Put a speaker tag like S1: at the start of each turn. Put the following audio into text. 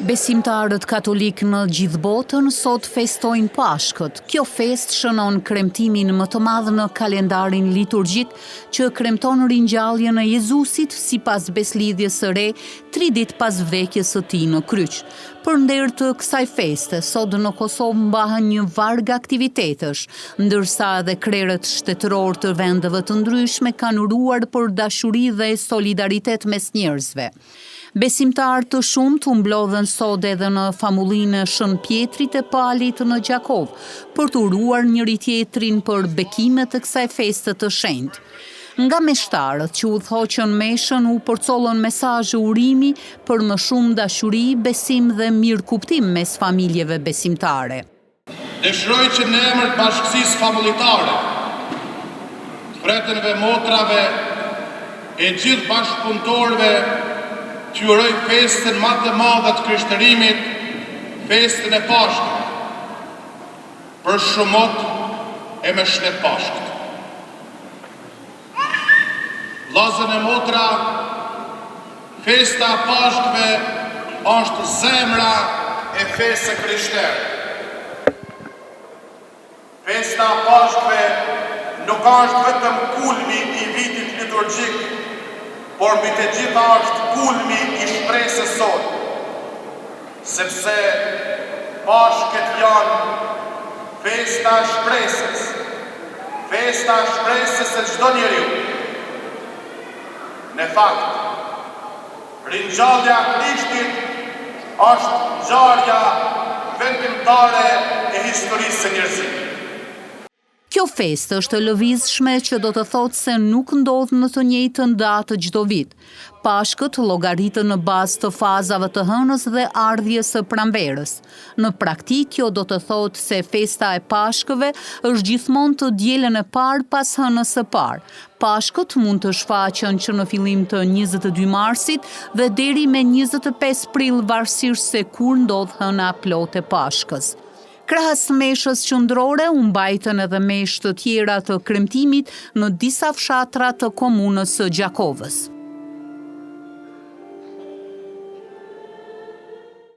S1: Besimtarët katolikë në gjithë botën sot festojnë Pashkët. Kjo festë shënon kremtimin më të madh në kalendarin liturgjik që kremton ringjalljen e Jezusit sipas Besëlidhjes së Re, tri ditë pas vdekjes së tij në kryq. Për nder të kësaj feste, sot në Kosovë mbahen një varg aktivitetesh, ndërsa edhe krerët shtetërorë të vendeve të ndryshme kanë uruar për dashuri dhe solidaritet mes njerëzve. Besimtarë të shumtë u mblodhën sot edhe në famullinë e Shën Pjetrit e Palit në Gjakovë, për të uruar njëri-tjetrin për bekimet e kësaj feste të shenjtë. Nga meshtarët që udhëhoqën meshën u përcollën mesazhe urimi për më shumë dashuri, besim dhe mirëkuptim mes familjeve besimtare.
S2: Dëshiroj që në emër të bashkësisë famullitare, të fretënve, motrave e gjithë bashkëpunëtorëve t'ju uroj festën ma të madhe të krishterimit, festën e Pashkëve. Për shumë mot e me shnet Pashkët. Vllazën e motra, festa e Pashkëve është zemra e fesë së krishterë. Festa e Pashkëve nuk është vetëm kulmi i vitit liturgjik, por mbi të gjitha është kulmi i shpresës sonë. Sepse Pashkët janë festa e shpresës, festa e shpresës së çdo njeriu. Në fakt, ringjallja e Krishtit është ngjarja vendimtare e historisë së njerëzimit.
S1: Kjo festë është e lëvizshme që do të thotë se nuk ndodh në të njëjtën datë çdo vit. Pashkët llogariten në bazë të fazave të hënës dhe ardhjes së pranverës. Në praktikë kjo do të thotë se festa e Pashkëve është gjithmonë të dielën e parë pas hënës së parë. Pashkët mund të shfaqen që në fillim të 22 marsit dhe deri me 25 prill varësisht se kur ndodh hëna e plotë e Pashkës. Krahas meshës qendrore u mbajtën edhe meshë të tjera të kremtimit në disa fshatra të komunës së Gjakovës.